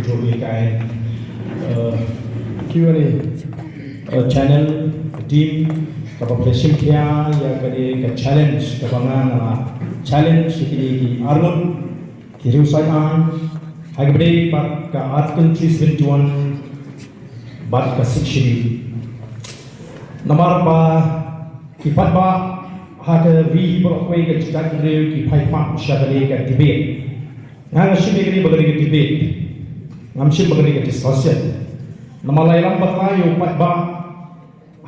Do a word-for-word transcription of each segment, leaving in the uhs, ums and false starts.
Jooh ïa ka, eh, Q and A, eh, channel, team, kaba phi la shim khia ïa kane ka challenge kaba nga, nga challenge ïa kine ki arngut ki riewsiat aiñ ha kaba ïadei bad ka Article three seventy-one bad ka Sixth Schedule. Namar ba ki paidbah ha ka ri baroh kawei ka jaitbynriew ki phai pat sha kane ka debate. Nga, nga shim ïa kane ba kane ka debate, ngam shim ba kane ka discussion. Namar la ïalam bakla ïa u paidbah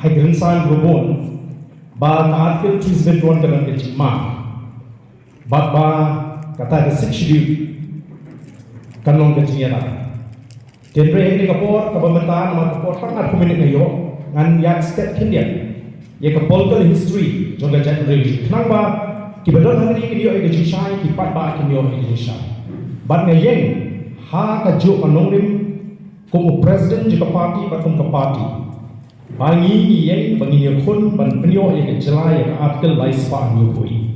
ha ki rynsan ba bun ba ka Article three seventy-one ka don ka jingma bad ba kata ka Sixth Schedule kan long ka jingïada. Te hynrei ha kane ka por kaba mynta, namar ka por tang arphew minit nga ïoh, ngan ïa step khyndiat ïa ka political history jong ka jaitbynriew, khnang ba kiba don hangne kin ïoh ïa ka jingshai, ki paidbah kin ïoh ïa ka jingshai. Bad nga ïeng ha kajuh ka nongrim kum u president jong ka party bad kum ka party, ba ngi ngi ïeng ba ngin ïakhun ban pynïoh ïa ka jylla ïa ka Article lai spah hynñiewphew.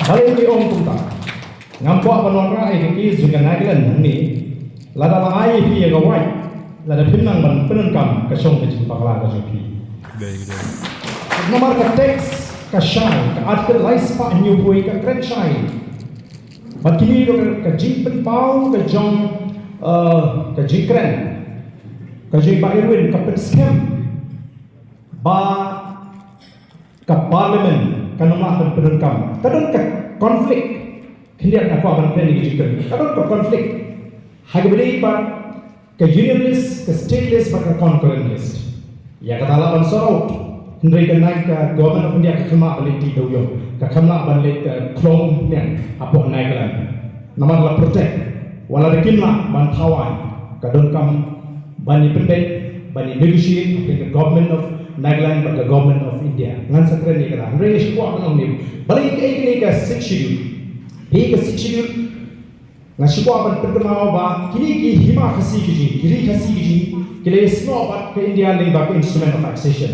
Balei ngi ong kumta? Ngam kwah ban wanrah ïa ka case jong ka Nagaland hangne. Lada la ai ïa phi ïa ka wait, lada phim nang ban pyndonkam, ka shong ka jingbakla ka jong phi. Namar ka text ka shai, ka Article lai spah hynñiewphew ka kren shai. Bad kine ruh ka jingpynpaw ka jong, eh, ka jingkren ka jong i Bah Irwin ka pynskhem ba ka Parliament kan ym lah ban pyndonkam. Ka don ka conflict. Khyndiat nga kwah ban kren ïa ka jingkren. Ka don ka conflict ha kaba ïadei bad ka Union List, ka State List bad ka Concurrent List. Ïa kata lah ban sort out. Hynrei ka Nag-, ka Government of India kam lah ban leit dih dewïong, kam lah ban leit, eh, khlong umphniang hapoh Nagaland. Namar la protect. Wat la kim lah ban thaw aiñ, ka donkam ban ïa pynbeit, ban ïa negotiate between the Government of Nagaland bad the Government of India. Ngan sa kren ïa kata. Hynrei nga shu kwah ban ong ïa phi, balei kaei kane ka Sixth Schedule? Kaei ka Sixth Schedule? Nga shu kwah ban pynkynmaw ba kine ki hima Khasi ki jong ngi, ki ri Khasi ki jong ngi, ki la ïasnoh bad ka India lyngba ka Instrument of Accession.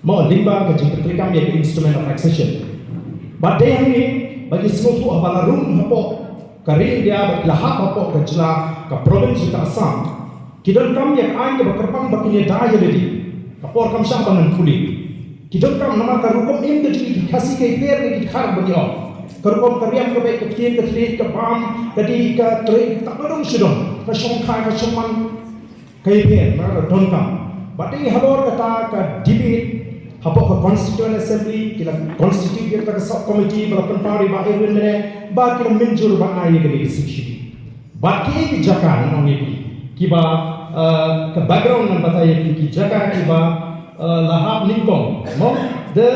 Mo, lyngba ka jingpyntreikam ïa ka Instrument of Accession. Bad dei hangne ba ngi sngewthuh haba la rung hapoh ka ri India bad la hap hapoh ka jylla, ka province ka Assam, ki donkam ïa ka aiñ kaba kyrpang ba kin ïada ïa lade. Ka por kam shah ba ngan pule. Ki donkam namar ka rukom im ka jong ki Khasi ka ïapher na ki dkhar ba ngi ong. Ka rukom ka riam ka beit, ka ktien ka thylliej, ka bam ka dih, ka trei, ka tap, ka dong sha dong, ka shongkha ka shongman. Ka ïapher, namar ka donkam. Bad dei halor kata ka debate hapoh ka Constituent Assembly, ki la constitute ïa kata ka sub committee ba la pynpaw da i Bah Irwin mynne, ba ki la mynjur ban ai ïa kane ka Sixth Schedule. Bad kiei ki jaka, ngan ong ïa phi, kiba, eh, ka background ngan batai ïa phi, ki jaka kiba, eh, la hap nyngkong. Mo, the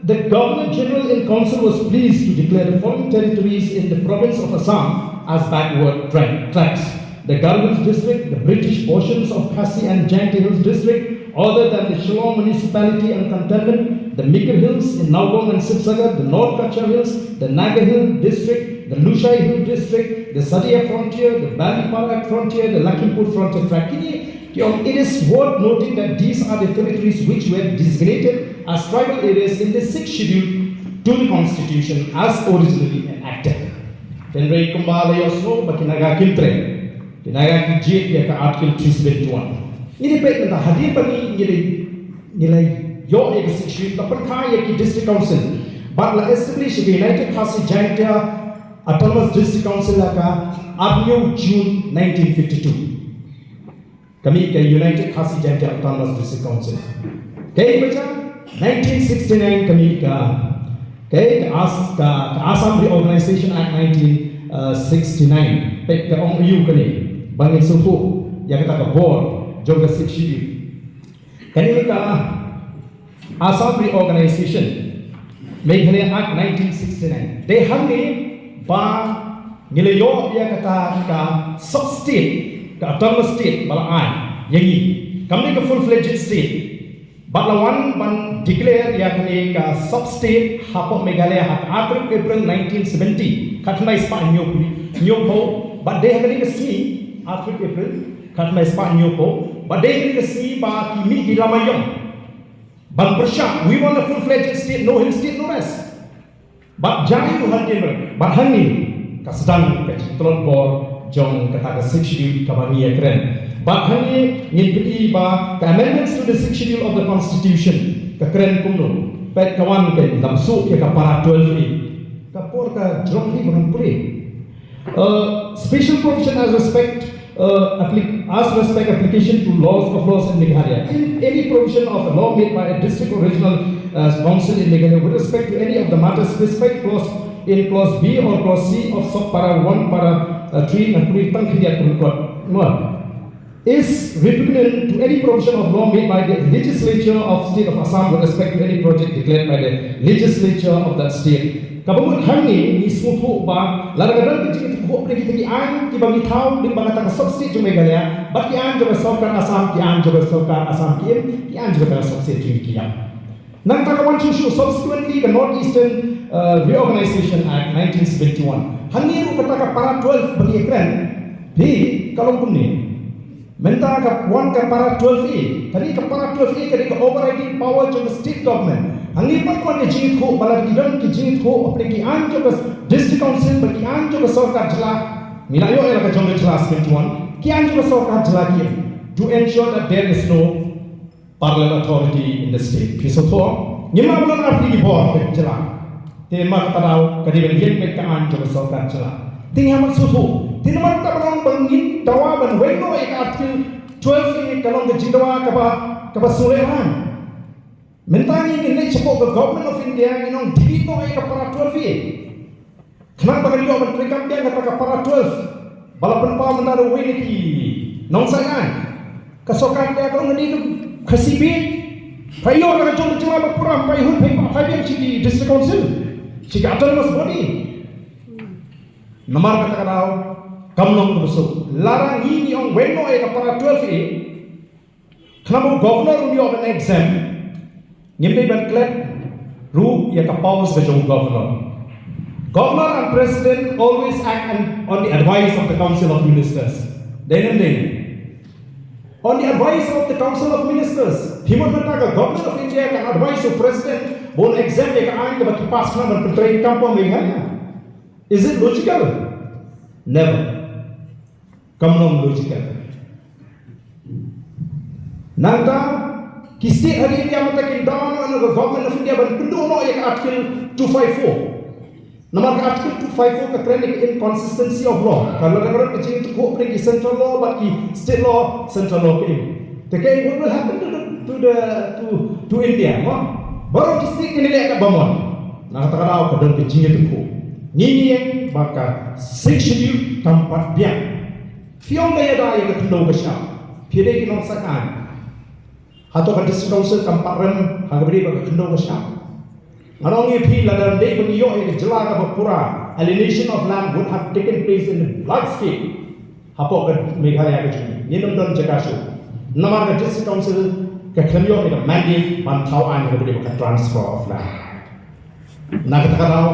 The Governor General in Council was pleased to declare the following territories in the province of Assam as backward tra- tracts: the Garbhoj district, the British portions of Khasi and Jaintia Hills district, other than the Shillong municipality and cantonment, the Mikir Hills in Nagaon and Sibsagar, the North Cachar Hills, the Naga Hill district, the Lushai Hill district, the Sadia frontier, the Baliparak frontier, the Lakhimpur frontier tract. Ki ong, it is worth noting that these are the territories which were designated as tribal areas in the Sixth Schedule to the Constitution as originally enacted. Hynrei kumba la ïohsngew ba ki Naga kim trei, ki Naga ki jied ïa ka Article three seventy-one. Ngi dei peit mynta hadien ba ngi, ngi la, ngi la ïoh ïa ka Sixth Schedule, la pynkha ïa ki District Council bad la establish ïa ka United Khasi Jaintia Autonomous District Council ha ka arphew June nineteen fifty-two. Ka mih ka United Khasi Jaintia Autonomous District Council. Kaei ba jia? Nineteen sixty-nine ka mih ka, kaei, ka As-, ka, ka Assam Reorganization Act nineteen sixty-nine. Peit ka ong aiu kane, ba ngin sngewthuh ïa kata ka bor jong ka Sixth Schedule. Kane ka Assam Reorganization Meghalaya Act nineteen sixty-nine. Dei hangne ba ngi la ïoh ïa kata ka sub state, ka autonomous state ba la ai ïa ngi. Kam dei ka full fledged state. Bad la wan ban declare ïa kane ka sub state hapoh Meghalaya ha ka arphew April nineteen seventy. Khatkhyndai spah hynñiewphew, hynñiewphew. Bad dei ha kane ka sngi, arphew April, khatkhyndai spah hynñiewphew. Bad dei ha kane ka sngi ba ki mih ki lama ïong ban pyrshah, we want a full fledged state, no hill state, no rest. Bad jia aiu hadien ba, bad hangne ka sdang ka jingtlot bor jong kata ka Sixth Schedule kaba ngi ïa kren. Bad hangne ngin pyni ba ka amendments to the Sixth Schedule of the Constitution ka kren kumno. Peit ka wan ka lamsu ïa ka para twelve A. Ka por ka jrong hi ba ngan pule. Uh, special provision as respect, uh, applic-, as respect application to laws of laws in Meghalaya. In any provision of a law made by a district or regional, uh, council in Meghalaya with respect to any of the matters specified clause in clause B or clause C of sub para one, para, uh, three, ngan pule tang khyndiat pynkhot. Mo. Is repugnant to any provision of law made by the legislature of state of Assam with respect to any project declared by the legislature of that state. Kaba mut hangne ngi sngewthuh ba lada ka don ka jingïathuhkhruh hapdeng kita ki aiñ kiba ngi thaw lyngba kata ka sub-state jong Meghalaya bad ki aiñ jong ka sorkar Assam, ki aiñ jong ka sorkar Assam ki im, ki aiñ jong kata ka sub-state jong ngi ki ïap. Nangta ka wan shuh shuh subsequently ka North Eastern, uh, Reorganization Act nineteen seventy-one. Hangne ruh kata ka para twelve ba ngi kren, phi, ka long kumne. Mynta ka wan ka para twelve A, kane ka para twelve A ka dei ka overriding power jong ka state government. Hangne pat ka wan ka jingïathuh ba lada ki don ki jingïathuh hapdeng ki aiñ jong ka district council bad ki aiñ jong ka sorkar jylla, ngi la ïoh ïa la ka jong ka jylla seventy-one, ki aiñ jong ka sorkar jylla ki im, to ensure that there is no parallel authority in the state. Phi sngewthuh, ngim lah ban don artylli ki bor ka jylla. Te namar kata ka daw ka dei ban ïeng beit ka aiñ jong ka sorkar jylla. Te ngi hap ban sngewthuh. Te namar kata ba long ba ngin dawa ban weng noh ïa ka Article twelve A, ka long ka jingdawa kaba, kaba sngewlehrain. Mynta ngi ngin leit shapoh ka Government of India, ngin ong delete noh ïa ka para twelve A. Khnang ba kan ïoh ban treikam biang kata ka para twelve ba la pynpaw mynta da uwei na ki nongshai aiñ. Ka sorkar India ka ong kane ka Khasi Bill. Phai ïoh na ka jong ka jylla ba pura, phai hun, phai, phai biang sha ki district council, sha ki autonomous body. Namar kata ka daw kam long kaba suk. Lada ngi, ngi ong weng noh ïa ka para twelve A, khnang ba u governor un ïoh ban exempt, ngim dei ban klet ruh ïa ka powers ka jong u governor. Governor and president always act on, on the advice of the Council of Ministers. Dei ne ym dei? On the advice of the Council of Ministers. Phi mut mynta ka Government of India kan advice u president ba un exempt ïa ka aiñ kaba ki pass khnang ban pyntreikam ha Meghalaya? Is it logical? Never. Kam long logical. Nangta ki state ha India mynta kin dawa noh na ka Government of India ban pynduh noh ïa ka Article two five four. Namar ka Article two five four ka kren ïa ka inconsistency of law. Ka la ka don ka jingïathuhkhruh hapdeng ki central law bad ki state law, central law ka im. Te ka im, what will happen to the, to the, to, to India, mo? Baroh ki state kin leh katba mon. Na kata ka daw ka don ka jingïathuhkhruh. Ngi ngi ïeng ba ka Sixth Schedule kam pat biang. Phi ong ka ïada ïa ka khyndew ka shyiap. Phi dei ki nongshai aiñ. Hato ka District Council kam pat rem ha kaba ïadei bad ka khyndew ka shyiap? Ngan ong ïa phi, lada ym dei ba ngi ïoh ïa ka jylla kaba pura, alienation of land would have taken place in large scale hapoh ka Meghalaya ka jong ngi. Ngin ym don jaka shuh. Namar ka District Council ka khlem ïoh ïa ka mandate ban thaw aiñ ha kaba ïadei bad ka transfer of land. Na kata ka daw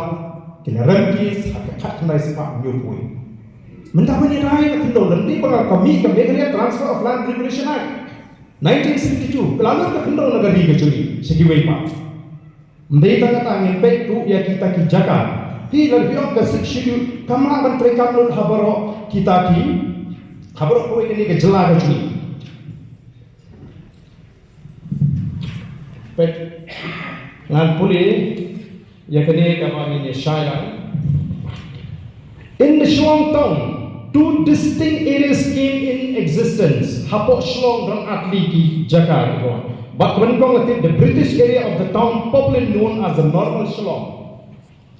ki la rem case ha ka khatkhyndai spah hynñiewphew. Mynta ban ïada ïa ka khyndew, lada ym dei ba ka mih ka Meghalaya Transfer of Land Regulation Act nineteen seventy-two, ka la nud ka khyndew na ka ri ka jong ngi sha kiwei pat. Ym dei tang kata, ngin peit ruh ïa kita ki jaka. Phi, lada phi ong ka Sixth Schedule kam lah ban treikam lut ha baroh kita ki, ha baroh kawei kane ka jylla ka jong ngi. Peit, ngan pule ïa kane kaba ngin ïa shai lang. In the Shillong town, two distinct areas came in existence. Hapoh Shillong don artylli ki jaka, ki don. Bad kaba nyngkong, the British area of the town, popularly known as the Normal Shillong.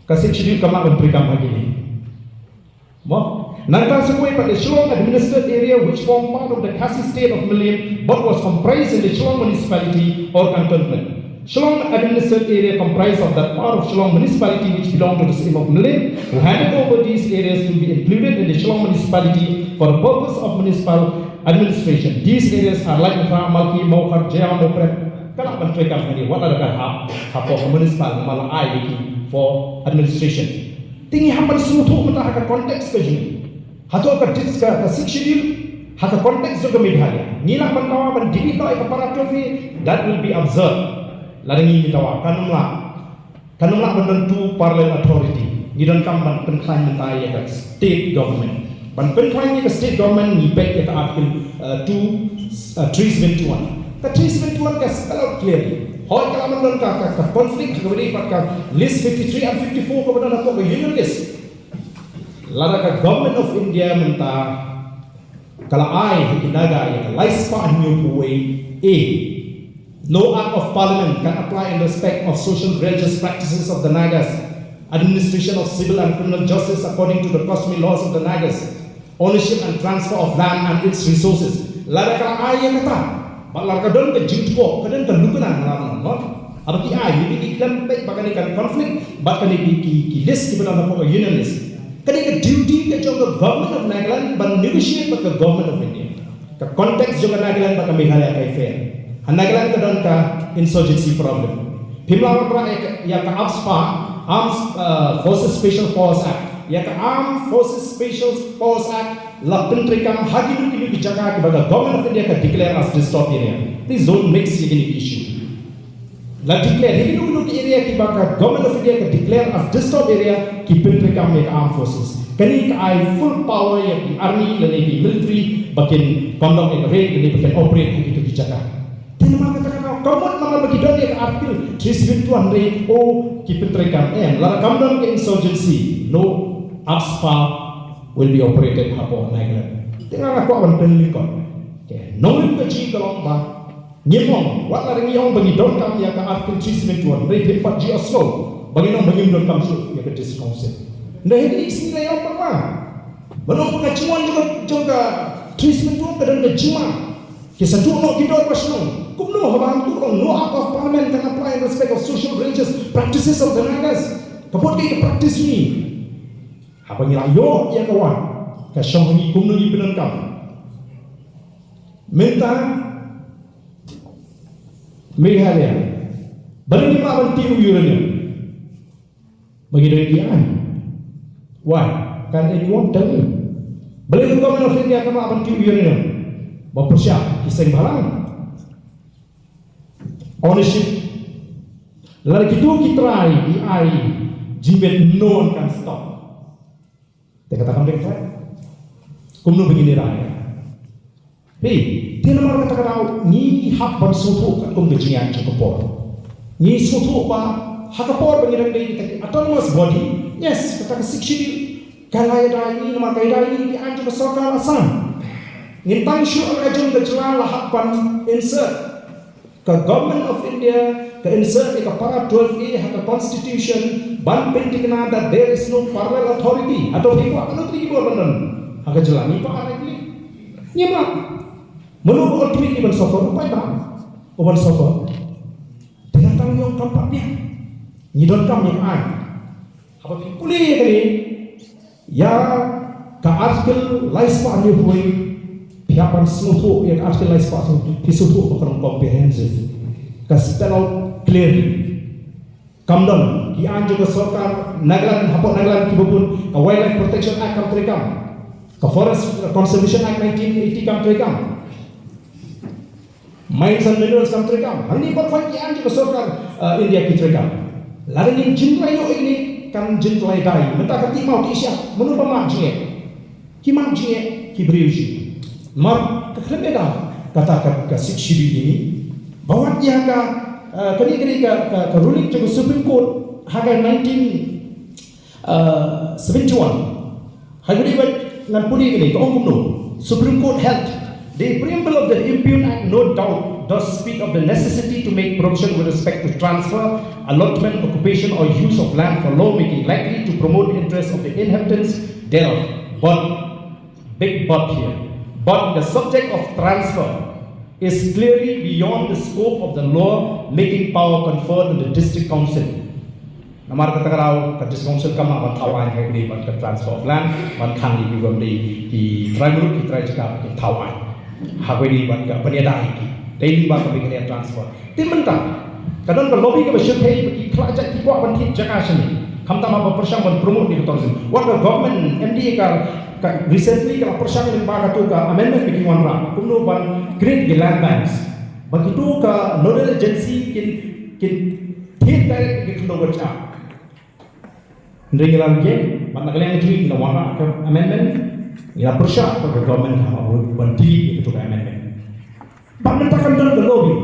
Ka Sixth Schedule kam lah ban treikam ha kine. Mo? Nangta sa kawei pat, the Shillong administered area, which formed part of the Khasi state of Mylliem but was comprised in the Shillong municipality or cantonment. Shillong administered area comprised of that part of Shillong municipality which belonged to the Syiem of Mylliem, who handed over these areas to be included in the Shillong municipality for the purpose of municipal administration. These areas are Laitumkhrah, Malki, Mawkhar, Jaiaw, Mawprep. Ka lah ban treikam hangne, wat la da ka hap hapoh municipal, namar la ai ïa ki for administration. Te ngi hap ban sngewthuh mynta ha ka context ka jong ngi. Hato ka dis-, ka, ka Sixth Schedule ha ka context jong ka Meghalaya, ngi lah ban dawa ban delete noh ïa ka para twelve A? That will be absurd. Lada ngi ngi dawa, kan ym lah, kan ym lah ban don two parallel authority. Ngi donkam ban pynkhlaiñ mynta ïa ka state government. Ban pynkhlaiñ ïa ka state government ngi peit ïa ka article uh, two uh, three seventy-one. Ka three seventy-one ka spell out clearly. Hooid ka la man don ka ka, ka conflict ha kaba ïadei bad ka list fifty-three and fifty-four kaba don hapoh ka union list. Lada ka Government of India mynta ka la ai ha ki Naga ïa ka lai spah hynñiew phew wei A. No act of parliament can apply in respect of social religious practices of the Nagas, administration of civil and criminal justice according to the customary laws of the Nagas, ownership and transfer of land and its resources. Lada ka la ai ïa kata, bad lada ka don ka jingtkoh, ka don ka lukna na la nong, no? Haba ki ai, maybe ki khlem peit ba kane ka conflict, bad kane ki, ki, ki list kiba don hapoh ka union list. Kane ka duty ka jong ka Government of Nagaland ban negotiate bad ka Government of India. Ka context jong ka Nagaland bad ka Meghalaya ka fair. Ha Nagaland ka don ka insurgency problem. Phim lah ban rah ïa ka, ïa ka AFSPA, Armed uh, Forces Special Powers Act. Ïa ka Armed Forces Special Powers Act la pyntreikam ha kino kino ki jaka kiba ka Government of India ka declare as disturbed area. Please don't mix ïa kine ki issue. La declare ïa kino kino ki area kiba ka Government of India ka declare as disturbed area, ki pyntreikam ïa ka Armed Forces. Kane ka ai full power ïa ki army lane ki military ba kin conduct ïa ka raid lane ba kin operate ha kito ki jaka. Te namar kata ka daw, ka mut namar ba ki don ïa ka Article three seventy-one, hynrei oh ki pyntreikam. Em, lada kam don ka insurgency, no AFSPA will be operated hapoh Nagaland. Te nga nga kwah ban pynlyngkot. Te nongrim ka jong ka long ba ngim ong, wat la ngi ong ba ngi donkam ïa ka Article three seventy-one, hynrei phim pat ju ïohsngew ba ngin ong ba ngim donkam shuh ïa ka District Council. Hynrei ha kine ki sngi la ïa ong ba ma, ban ong ba ka jingwan jong ka, jong ka three seventy-one ka don ka jingma. Ki sa duh noh ki dor ba shnong. Kumno haba hangto ka ong no act of parliament can apply in respect of social religious practices of the Nagas. Ka mut kaei ka practice jong ngi? Haba ngi la ïoh ïa ka wad, ka shong ha ngi kumno ngi pyndonkam. Mynta Meghalaya, balei ngim lah ban tih u uranium? Ba ngi dei ki aiñ. Why? Can anyone tell me? Balei ka Government of India kam lah ban tih u uranium? Ba pyrshah ki seng bhalang. Ownership. Lada kito ki trai ki ai jingmut, no one can stop. Te kata kam dei ka trai. Kumno ba ngin ïa rai? Hei, te namar kata ka daw ngi hap ban sngewthuh katkum ka jingïaid jong ka por. Ngi sngewthuh ba ha ka por ba ngi dang dei kita ki autonomous body, yes, kata ka Sixth Schedule ka la ïadei ïa ngi namar ka ïadei ïa ngi ki aiñ jong ka sorkar Assam. Ngin tang shuh ka jong ka jylla la hap ban insert. Ka Government of India ka insert ïa ka para twelve A ha ka Constitution ban pynthikna that there is no parallel authority. Hato phi kwah kano kano ki bor ban don ha ka jylla? Ngi pat ha ka jylla ngim lah. Mano ba ultimately ban suffer? U paidbah u ban suffer. Te nga tang ïa ong kam pat biang. Ngi donkam ïa ka aiñ. Haba phi pule ïa kane, ïa ka Article lai spah hynñiew phew wei, phi hap ban sngewthuh ïa ka Article lai spah hynñiew phew wei, phi sngewthuh ba ka long comprehensive. Ka spell out clearly. Kam don ki aiñ jong ka sorkar Nagaland, hapoh Nagaland kiba bun, ka Wildlife Protection Act kam treikam. Ka Forest Conservation Act nineteen eighty kam treikam. Mines and Minerals kam treikam. Hangne baroh ki aiñ jong ka sorkar, uh, India ki treikam. Lada ngim jin tlai ïoh ïa kine, kan jin tlai dei. Mynta ka tih maw tih shyiap, mano ba mad jingeh? Ki mad jingeh ki briew shi. Namar ka khlem ïada kata ka, ka Sixth Schedule ïa ngi. Ba wat ïa ka, uh, kane, kane ka, ka, ka ruling jong ka Supreme Court ha ka nineteen, uh, seventy-one. Ha kane ba ngan pule kane, ka ong kumno. Supreme Court held, the preamble of the Impugned Act no doubt does speak of the necessity to make provision with respect to transfer, allotment, occupation or use of land for lawmaking likely to promote the interests of the inhabitants thereof. But, big but here. But the subject of transfer is clearly beyond the scope of the law making power conferred on the District Council. Namar kata ka daw ka District Council kam lah ban thaw aiñ ha kane ban ka transfer of land, ban khang ïa ki bym dei ki trai muluk ki trai jaka ba kin thaw aiñ ha kane ban ka ban ïada ïa ki. Dei lyngba ka Meghalaya Transfer. Te mynta ka don ka lobby kaba shyrkhei ba ki khlad jait ki kwah ban thied jaka shane. Khamtam haba pyrshang ban promote ïa ka tourism. Wat ka government M D A ka, ka recently ka la pyrshang lyngba kato ka amendment ba ki wanrah kumno ban create ki land banks. Ba kito ka nodal agency kin, kin thied direct ïa ki khyndew ka jaka. Hynrei ngi la reject, bad na ka liang jong ngi la wanrah ka amendment. Ngi la pyrshah ka government ha ma ban delete ïa ka amendment. Bad mynta kan don ka lobby.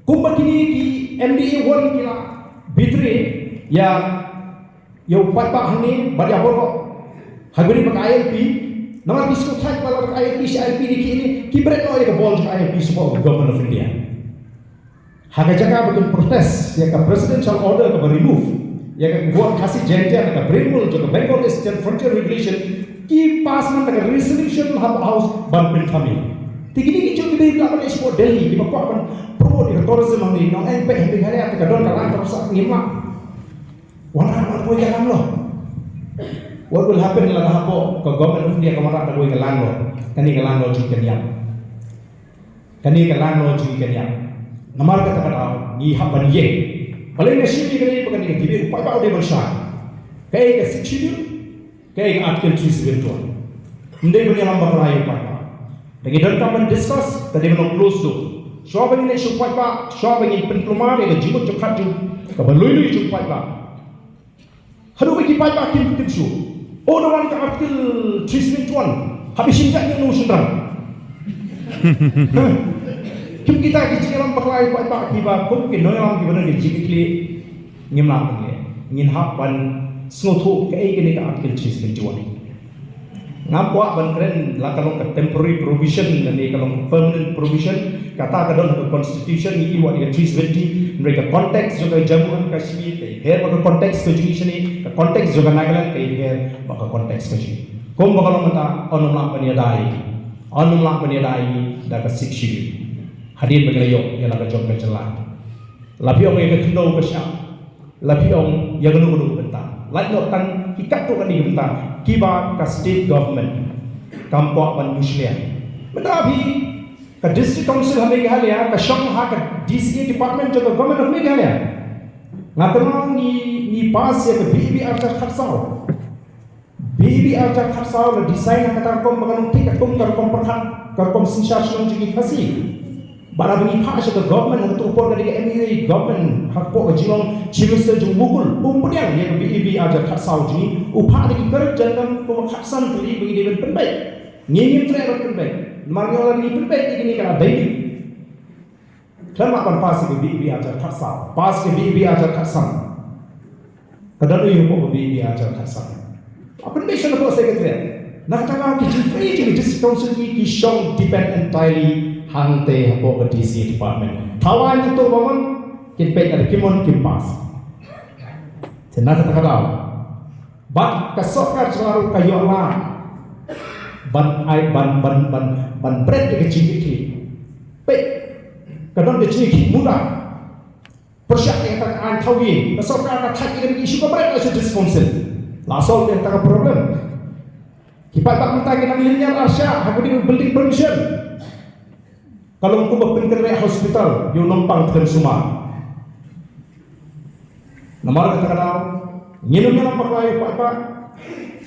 Kumba kine ki M D A one ki la betray ïa ïa u paidbah hangne bad ïa baroh. Ha kane ka I L P, namar ki sngewthuh ba la ka I L P shi I L P ne ki ne, ki bret noh ïa ka bol jong ka I L P sha ka Government of India. Ha ka jaka ba kin protest ïa ka presidential order kaba remove ïa ka Khasi Jaintia na ka Bengal jong ka Bengal Eastern Frontier Regulation, ki pass man ka resolution ha House ban pynthame. Te kine ki jong ki dei ba la ban ïa shu Delhi kiba kwah ban promote ïa ka tourism hangne, nongeng peit ha Meghalaya te ka don ka lang ka rusak ngim lah. Wanrah ma kawei ka lang lo. What will happen lada hapoh ka Government of India ka wanrah ma kawei ka lang lo? Kane ka lang lo jong ka niam. Kane ka lang lo jong ka niam. Namar kata ka daw ngi hap ban ïeng. Balei nga shim ïa kane ba kane ka debate u paidbah u dei ban shai. Kaei ka Sixth Schedule, kaei ka Article three seven two. Ym dei ban ïalam bakla ïa u paidbah. Te ngi donkam ban discuss, te dei ban long closed door. Shuwa ba ngin leit sha u paidbah, shuwa ba ngin pynkulmar ïa ka jingmut jingpyrkhat jong kaba lui lui jong u paidbah. Haduh ba ki paidbah kim tip shuh. Oh, da wan ka Article three seven one. Haba shin jait ngi nu shynrang. Kim kita ki jingïalam bakla ïa u paidbah kiba kum ki nongïalam kiba don ki jingkitkhlieh. Ngim lah ban leh. Ngin hap ban sngewthuh kaei kane ka Article three seven one. Ngam kwah ban kren la ka long ka temporary provision lane ka long permanent provision, kata ka don ha ka constitution, ngi ïohi ïa ka three seventy, hynrei ka context jong ka Jammu and Kashmir ka ïapher bad ka context ka jong ngi shane, ka context jong ka Nagaland ka ïapher bad ka context ka jong ngi. Kumba ka long mynta, ym lah ban ïada ïa ki, ym lah ban ïada ïa ki da ka Sixth Schedule. Hadien ba ngi la ïoh ïa la ka jong ka jylla. La phi ong ïa ka khyndew ka shyiap. La phi ong ïa kano kano ka bynta. Lait noh tang ki katto katne ki bynta kiba ka state government kam kwah ban mushlia. Mynta phi ka District Council ha Meghalaya ka shong ha ka D C A department jong ka Government of Meghalaya. Nga tang ngi ngi pass ïa ka B A B arhajar khatsaw. B A B arhajar khatsaw la design ha kata ka rukom ba kan long thik katkum ka rukom pyrkhat, ka rukom synshar shnong jong ki Khasi. Bad haba ngi phah sha ka government ha kato ka por ka dei ka M U A government, hapoh ka jinglong Chief Minister jong u Mukul, um pdiang ïa ka B A B arhajar khatsaw jong ngi, u phah da ki kyrjang kam kum khatsan tylli ba ngi dei ban pynbeit. Ngi ngim treh ban pynbeit. Namar ngi ong lada ngi pynbeit ïa kine ka la dei. Khlem lah ban pass ïa ka B A B arhajar khatsaw, pass ïa ka B A B arhajar khatsan. Ka don ïa ka B A B arhajar khatsan. Pynbeit sha ka Secretariat. Na kata ka daw ki jingtrei jong ki District Council ki, ki shong depend entirely hangtei hapoh ka D C A department. Thaw aiñ kito ba mon, kin peit lada kim mon kin pass. Te na kata ka daw. Bad ka sorkar jylla ruh ka ïoh lad ban ai, ban, ban, ban, ban bret ïa ka jingkitkhlieh. Peit, ka don ka jingkitkhlieh muda. Pyrshah ïa kata ka aiñ thaw ïing, ka sorkar ka thait ïa kane ka issue ka bret ïa sha District Council. La solve ïa kata ka problem. Ki paidbah mynta ki nang lynñiar arshah ha ka building permission. Ka long kumba pynkynriah hospital ïa u nongpang khlem sumar. Namar kata ka daw ngin ym ïalam bakla ïa u paidbah,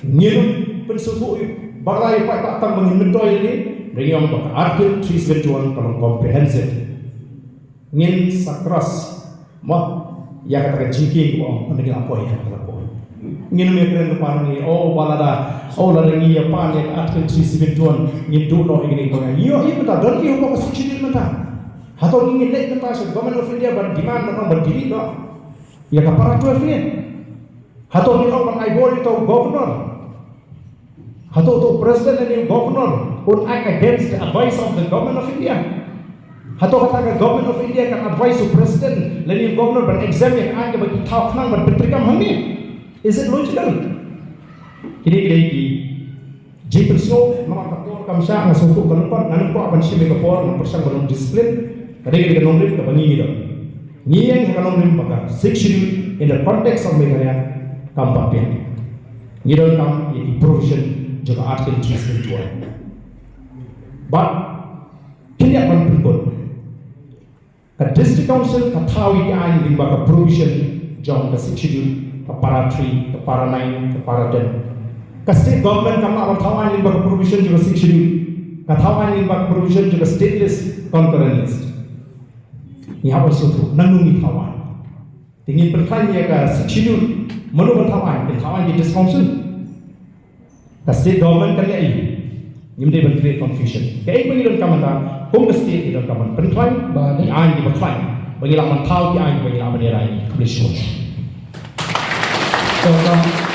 ngin ym pynsngewthuh bakla ïa u paidbah tang ba ngin myntoi ïa lade. Ngi ong ba ka Article three seventy-one ka long comprehensive. Ngin sa cross mo ïa kata ka jingkieng ba ong ynda ngi la poi ha kata ka por. Ngin ym ïakren lypa ngi, oh ba lada, oh lada ngi ïa pan ïa ka Article three seventy-one ngin duh noh ïa kine kiba ngi ïoh ïa mynta, don ïa ka Constitution mynta. Hato ngin leit mynta sha Government of India ban demand ban ong ban delete noh ïa ka para twelve ngi? Hato ngin ong ban ai bor ïa uto u governor? Hato uto u president lane u governor un act against the advice of the Government of India? Hato kata ka Government of India kan advise u president lane u governor ban exempt ïa ka aiñ kaba ki thaw khnang ban pyntreikam hangne? Is it logical? Kine ki dei ki jingpynsngew, namar ka por kam shah, nga sngewthuh ka lyngkot, nga nym kwah ban shim ïa ka por, nga pyrshang ban long discipline. Ka dei ka nongrim kaba ngi ngi don. Ngi ïeng ha ka nongrim ba ka Sixth Schedule in the context of Meghalaya kam pat biang. Ngi donkam ïa ki provision jong ka Article three seventy-one. Bad kin ïa ban pynkut. Ka District Council ka thaw ïa ki aiñ lyngba ka provision jong ka Sixth Schedule, ka para three, ka para nine, ka para ten. Ka state government kam lah ban thaw aiñ lyngba ka provision jong ka Sixth Schedule. Ka thaw aiñ lyngba ka provision jong ka state list, concurrent list. Ngi hap ban sngewthuh nangno ngi thaw aiñ. Te ngin pynkhlaiñ ïa ka Sixth Schedule, mano ban thaw aiñ? Kin thaw aiñ ki District Council? Ka state government kan leh aiu? Ngim dei ban create confusion. Kaei ba ngi donkam mynta, kum ka state ngi donkam ban pynkhlaiñ, ba ki aiñ kiba khlaiñ, ba ngi lah ban thaw ki aiñ ba ngi lah ban ïa rai. Khublei shibun. So, um,